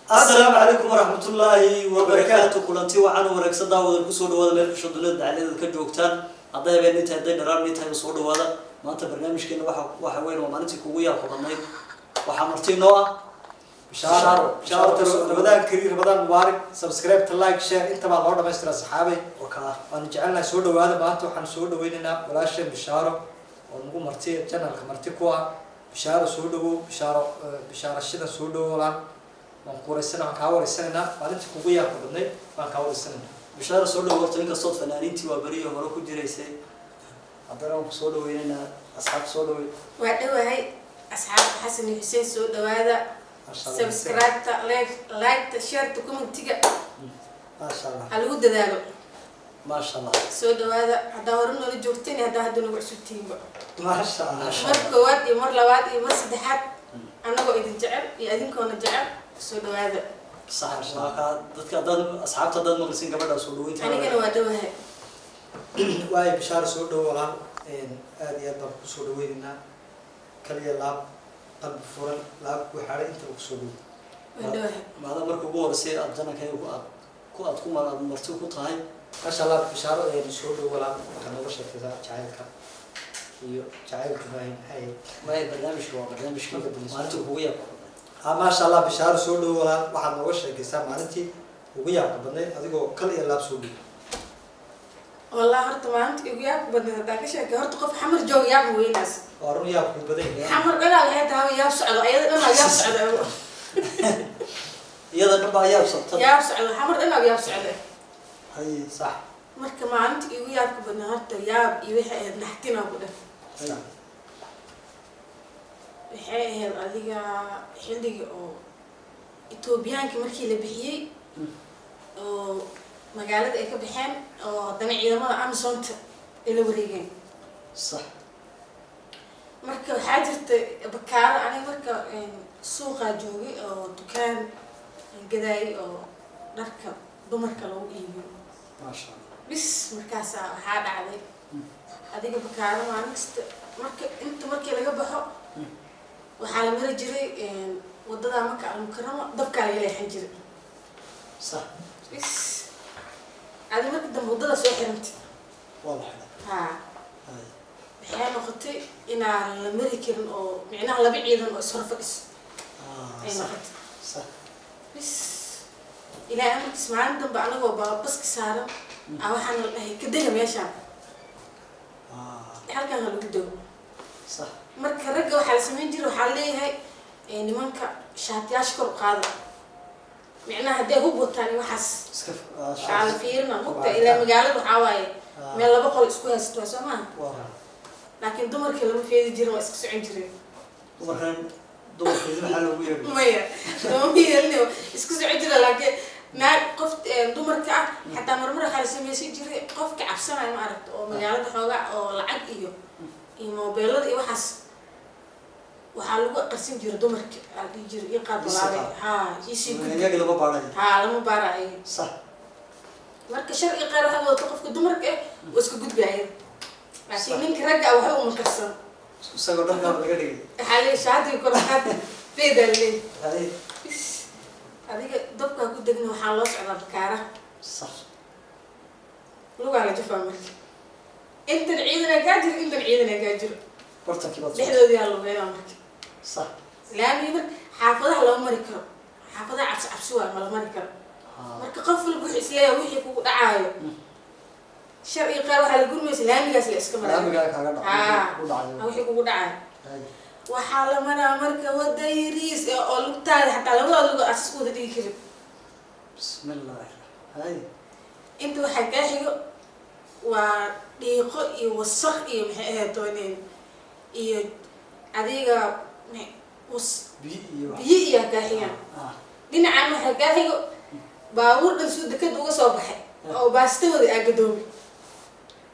Asalaamu calaykum waraxmatullaahi wabarakaatu. Kulanti waxaan wanaagsan, daawadan, kusoo dhawaada meel kasoo dunida dacaladeeda ka joogtaan. Hadday habeen tahay, hadday dharaar tahay, soo dhawaada. Maanta barnaamijkeena waxa weyn waa maalintii kugu yaabka badnayd. Waxaa marti noo ah Bishaaro. Bishaaro. Ramadaan kariim, Ramadaan mubaarak. Subscribe to, like, share, intaba loo dhamaystira, saxaabay. Oo kaa. Waanu jecelnahay, soo dhawaada. Maanta waxaan soo dhaweynaynaa walaasheen Bishaaro oo nagu marti, channelka marti ku ah. Bishaaro, soo dhawow. Bishaaro, Bishaaro shida, soo dhawow walaan. Waan ku wareysana, waan kaa wareysanaynaa maalintii kugu yaabka badnayd baan kaa wareysanaynaa. Bishaaro, soo dhawo. Horta inkastood fanaaniintii waa berihii hore ku jiraysay, haddana waan kusoo dhaweynaynaa. Asxaabta soo dhawey. Waa dhowahay, asxaabta Xasan iyo Xuseen, soo dhawaada. Maasha Allah. Subscribe-ta, like-ta, share-ta, commentiga Maasha Allah. ha lagu dadaalo. Maasha Allah. Soo dhawaada, haddaa hore noola joogteen iyo haddaa hadda nagu cusubtihiinba. Maasha Allah. Mar koowaad iyo mar labaad iyo mar saddexaad, annagoo idin jecel iyo idinkoona jecel, soo dhawaada. Sax, waa kaa. Dadka haddaad, asxaabta haddaad maqlisin gabadha soo dhaweynta. Anigana waa dhowahay. Waayo Bishaaro, soo dhawo walaal. Aad iyo aad baan kusoo dhaweynaynaa, kaliya laab, qalbi furan, laab ku xaday, intaba kusoo dhawo. Waa dhowahay. Maada marka ugu horeysay aad channelkayga ku aad ku aad ku aad marti ku tahay. Maasha Allah. Bishaaro, soo dhawo walaal. Waxaad nooga sheegtaysaa jacaylka iyo jacaylka maahay, maxay ahayd? Maya, barnaamijka waa barnaamijkii maalinta kugu yaabka badnayd. Ha, maasha Allah. Bishaaro, soo dhawo walaal. Waxaad nooga sheekaysaa maalintii ugu yaabka badnayd, adigoo kal iyo laab soo dhawo. Wallahi horta maalinta igu yaabka badnayd haddaan ka sheekay, horta qof Xamar jooga yaab weynaas. Waa run, yaabku badan yahay. Xamar dhanaa waxay tahay yaab socdo, ayada dhanaa yaab socdo. Iyada dhan baa yaab sabtada. Yaab socdo, Xamar dhanaa yaab socdo. Hay. Sax. Marka maalinta igu yaabka badnaa horta yaab iyo waxay ahayd naxtina ku dheh. Hay. Waxay ahayd adiga xilligii oo Etoobiyaanka markii la bixiyey oo magaalada ay ka baxeen, oo haddana ciidamada AMISOMta ay la wareegeen. Marka waxaa jirta bakaaro. Aniga marka suuqaa joogay oo dukaan aan gadaayay oo dharka dumarka lagu iibiyo. Maasha Allah. Bis, markaasaa waxaa dhacday adiga bakaaro maalin kasta marka inta markii laga baxo waxaa la mari jiray wadada Maka Almukarama, dabkaa laga leexan jiray. Bis, adi marka dambe waddada soo xirantay. Waa la xidhay. Ha. Hay. Waxay noqotay inaan la mari karin, oo micnaha laba ciidan oo ishor fadhiso ay noqotay. Bis, ilaahay amarkiis, maalin dambe anagoo baska saaran a waxaana la dhahay, "Ka dega meeshaan." Halkaan ha lagu dego. Marka ragga waxaa la samayn jiray, waxaa leeyahay nimanka shaatiyaasha kor u qaada, micnaha hadday hub wataan iyo waxaas. Iska waxaa la fiirina mugta ilaa magaalada waxaa waaye meel laba qol isku haysato, waa soo maaha? Waa. Laakiin dumarkii lama feedi jirin, waa iska socon jireen. Dumarkan, dumarkeedi maxaa loogu yeedhay? Maya, looma yeelin, isku socon jira. Laakiin naag qof dumarka ah xataa marmar waxaa la sameysan jiray, qofka cabsanaya ma aragta, oo magaalada xoogaa oo lacag iyo moobeelada iyo waxaas waxaa lagu qarsan jiray dumarka. Aa la dhihi jiray, "Ii qaad walaalay, ha iisii gudbi." Iyaga lama baarayo. Ha, lama baarayo. Marka sharci qaar waxaa wadato qofka dumarka ah waa iska gudbaya, laakiin ninka ragga ah waxba uma qarsan. Isagoo dharkaaba laga dhigay. Waxaa leeyahay, "Shaatiga kor qaad," feedaa leeyahay. Hay. Bis, adiga dabkaa ku degna, waxaa loo socdaa bakaara. Lugaa la jafaa. Marka intan ciidanaa kaa jiro, intan ciidanaa kaa jiro. Bartankii baad socotay. Dhexdoodii yaa lugeynaa marka. Laamiga marka xaafadaha lama mari karo, xaafadaha cabsi cabsi waay, ma la mari karo. Marka qof walba wuxuu isleeyahay wixii kugu dhacaayo shar iyo qaar waxaa la gurmaysa laamigaas la iska maraa. Laamigaa kaaga dhacay. Haa. Ku dhacay. Wixii kugu dhacaayo. Hay. Waxaa la maraa marka wada yariis oo lugtaada xataa labadaada lugood aad isku wada dhigi karin. Bismillaahi, hay. Inta waxaa kaa xigo waa dhiiqo iyo wasaq iyo maxay ahayd dooneen iyo adiga Biyo iyo wax. Biyo iyaa kaa xigaan. Dhinacan waxaa kaa xigo baabuur dhan suu dekada uga soo baxay oo baastahooda aa gadoomi.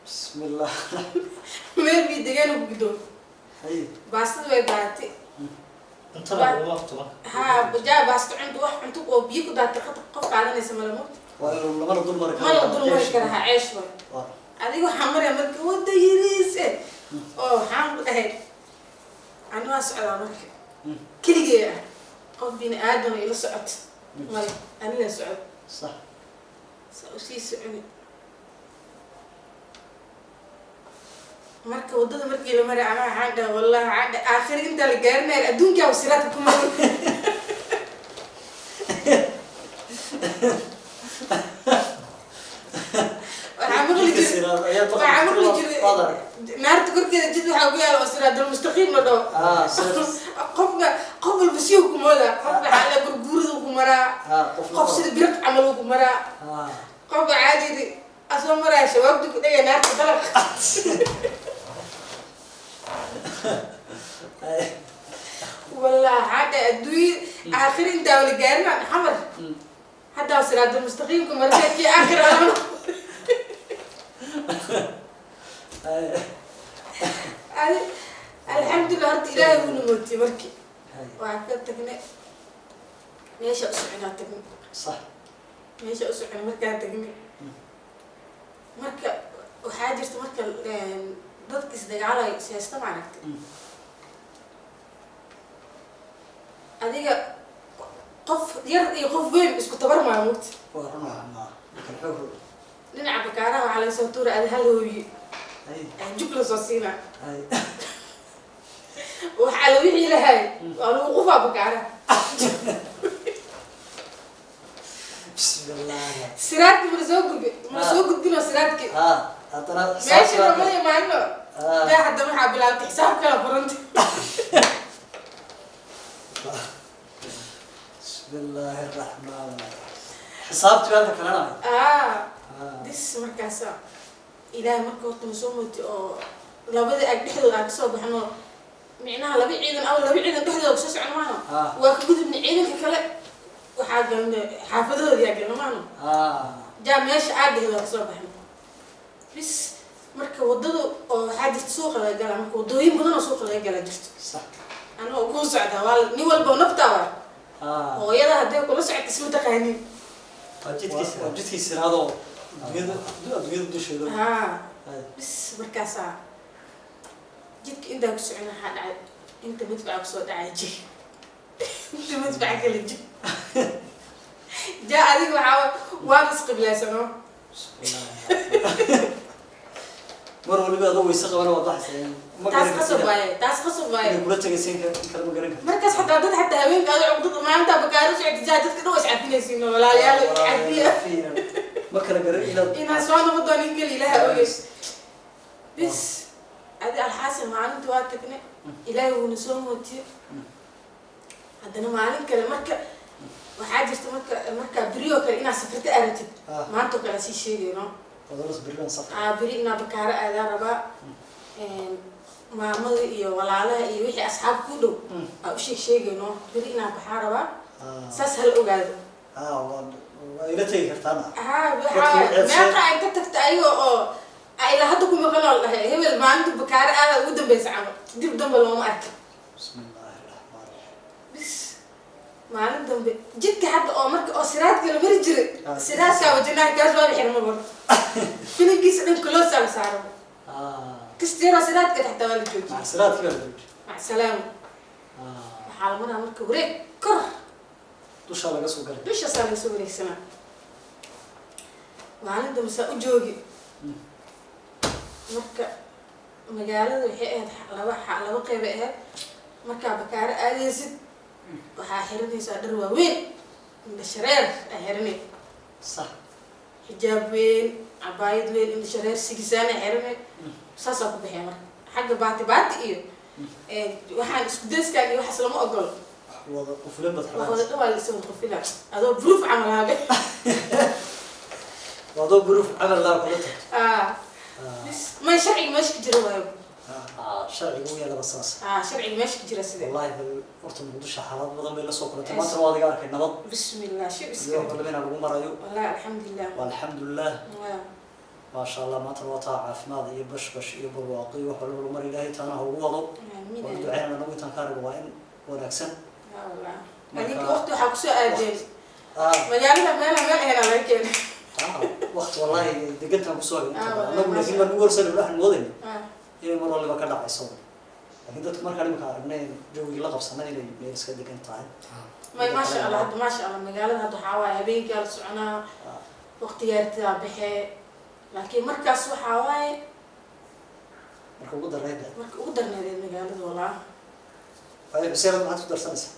Bismillah. Meel biyo degaan ku gadoomi. Hay. Baastada way daadatay. Cuntada laguma qabto marka. Haa, jaa, baasto cunto, wax cunto oo biyo ku daatay qof qaadanaysa male mugta. Waa inuu lamana dul mari karo. Ma la dul mari kara, ha, ceesh waay. Waa. Adiga waxaa maraya marka wada yariis eh oo waxaan ku dhahay, ani waa socdaa marka keligee ah, qof bini aadam ila socota. May anila socod. Sax. Saa usii soconi marka waddada markii la maray, anaa waxaan dhahay, wallahi waxaan dhahay aakhir intaa la gaarinaya adduunkaa siraadka ku maray. Waxaa maqli Jidka jiray siraad ayaa waxaa maqli jiray waad arag. Naarta korkeeda jid waxaa ku yaala oo siraadalmustaqiim la dhaho. Ah, siraad. Qofka qof walba si uu ku moodaa, qof waxaa la gurguurida ku maraa, Ah, qof qof sida birad camal uu ku maraa, ah qof waxaa jiri asoo maraya shabaabti ku dhagay naarta dalaq. Ay. Wallah hadda adduunya aakhir intaa wala gaarin xamar haddaa siraadalmustaqiimka marka kii aakhir alama. Ay. Alxamdulilah, horta Ilaahay wuu namootiyey markii Ay. Waxaan ka tagnay meesha u soconaa tagnay. Sax. Meesha u socon markaan tagnay, marka waxaa jirta marka dadka isdagaalayo siyaasta ma aragtay, adiga qof yar iyo qof weyn isku tabar maayo mugta. Waa run, waa ma kala xoog roog. Dhinaca Bakaaraha waxaa laga soo tuuray adi hal hooye Ay. jug lasoo siinaa. Ay. Waxaa la wixii lahay waa lagu qufaa Bakaaraha. Bismillah. Siraadki mana soo gudbi, mana soo gudbinoo siraadki. Ah, haddana meesha lama imaano. Ah. Daa haddana waxaa bilaabtay xisaab kala furanta. Bismillaahi raxmaan raxiim, xisaabtii halka kalena. Ah. Ah. Dis markaasa Ilaahay marka horta ma soo mooti oo labada ag dhexdooda aan kasoo baxno, micnaha laba ciidan ama laba ciidan dhexdooda kusoo socno maano. Ah. Waa ka gudubna ciidanka kale, waxaa galnay xaafadahoodii galna maano. Ah. Jaa meesha aad dhehdo waa kasoo baxno bis. Marka waddada oo waxaa jirta suuqa laga galaa, marka waddooyin badan oo suuqa laga galaa jirto. Sax. Anigoo kuu socdaa waa nin walba naftaa waa Ah. hooyada hadday kula socota isma taqaanin. Waa jidkiisa. Waa jidkii siraadoo adduunyada adduunyada dusheeda. Haa. Ay. Bis markaasaa jidka intaa ku socon waxaa dhacay inta madfaca kusoo dhacay jig, inta madfaca kala jig. Jaa adiga waxaa waan isqiblaysanoo. Bismillaahi. Mar waliba adoo weyse qabana waad baxaysaa, ma Taas garan qasab kartid. Waaye taas qasab waaye. Inay kula tagaysa in kale in kale ma garan kartid. Markaas xataa dad xataa haweenka adoo cuqdad maalintaa Bakaaro socota, jaa dadka dhan waa iscafinaysiin oo walaalayaal iscafiya. Ma kala garan inaad Inaan soo noqon doono in kale Ilaaha ogeys. Bis adi alxaasil maalinta waa tagnay, Ilaahay wuuna soo mootiyey. Haddana maalin kale marka waxaa jirta marka markaa beri oo kale inaad safarta aadatid, Ah. maanta oo kale aan sii sheegayno. Wadalas beriban safar. Aa, beri inaa Bakaaro aadaa rabaa, maamada iyo walaalaha iyo wixii asxaab ku dhow aa u sheeg sheegayno, beri inaa baxaa rabaa. Ah. Saas hala ogaado. Ah, waa waa ila tegi kartaana. Haa. Dadkii Waxaa ceebseen. meeqa ay ka tagta ayaga oo ilaa hadda ku maqan oo la dhahay hebel maalinta Bakaaro aada ugu dambeysa camal, dib dambe looma arkin. Bismillaahi raxmaani raxiim. Bis maalin dambe jidka hadda oo marka oo siraadka la mari jiray, Ah. siraadkaa wajanaha kaas waa la xirma barto, filinkiisa dhan close la saaro. Ah. Kasteeroo siraadka xataa waa la joojiyey. Maca siraadkii baa la joojiyey. Mac salaama. Ah. Waxaa la maraa marka wareeg kor. Dushaa laga soo galay. Dushaasaa laga soo wareegsanaa. Maalin dambe saa u joogi marka magaalada waxay ahayd laba laba qeybay ahayd. Markaa Bakaaro aadaysid waxaa xiranaysaa dhar waaweyn, indha shareer aa xiranay. Sax. Xijaab weyn, cabaayad weyn, indha shareer sigisaan aa xiranay, saasaa ku baxaya. Marka xagga baati baati iyo waxaan isku dayskaan iyo waxaas lama ogolo. Wax wada qufulan baad wax wada xidhanaysaa. Dhan waa la isa wada qufila adoo proof camal haabe. Waa adoo buruuf camal laa kula tagto. Ah. Ah. Bis may sharciga meesha ka jira waayo. Ah, sharcigu u yaalaba saas. Ah, sharciga meesha ka jira sidee. Wallahi bal horta Muqdisho xaalad badan bay la soo kulantay, maantana waa adiga arkay nabad. Bismillah, shib iyo iska wax walba inaa lagu marayo. Wallahi alxamdulilah. Waa alxamdulilah. Waa. Maasha Allah, maantana waa taa caafimaad iyo bashbash iyo barwaaqo iyo wax walba lagu marayo. Ilaahay taana ha ugu wado. Amiin. Waan duceynana anagu intaan ka arag waa in wanaagsan. Yaa wallah. Marka- Adinka waqti waxaa kusoo aadeen Ah. magaalada meela meel ahena laga keenay. Ah, waqti wallahi degantaan kusoo hagay inta Ah, badan. wallahi, Anagu laakiin maasha. baan ugu horsanay, waxaan moodayna Ah. inay mar waliba ka dhacayso. Laakiin dadku markaan imika aragnay jawigii la qabsanay inay meel iska degan tahay. May, maasha Allah, hadda maasha Allah magaalada hadda waxaa waaye habeenkaa la soconaa, waqtigaartidaa baxee, laakiin markaas waxaa waaye marka ugu darreyd. Marka ugu darneedeed magaalada, walaa. Waayo, Xuseen, maxaad ku darsanaysaa?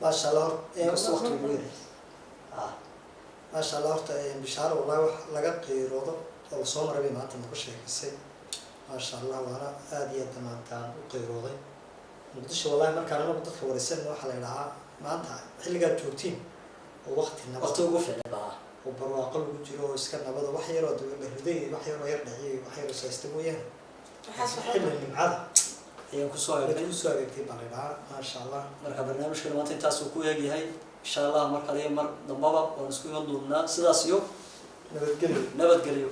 Maasha Allah, Inkastoo waqtigu ugu yaray. Maasha Allah, horta Bishaaro wallahi wax laga qiiroodo oo lasoo maray bay maanta nagu sheekaysay, maasha Allah. Waana aada iyo aad maantaan u qiirooday Muqdisho wallahi. Markaan anagu dadka waraysan waxaa la idhahaa maanta xilligaad joogtiin oo waqti nabad Waqti ugu fiicnay baa oo barwaaqo lagu jiro oo iska nabada, wax yaroo la riday, wax yaroo yar dhaciyay, wax yaroo saysta mooyaane, waxaas xilli nimcada ayaan kusoo mid eegnay. Kusoo adeegtay baa la idhahaa, maasha Allah. Marka barnaamijkan maanta intaasuu ku eegyahay. Insha Allah mar kale iyo mar dambaba waan isku iman doonaa. Sidaas iyo nabadgelyo. Nabadgelyo.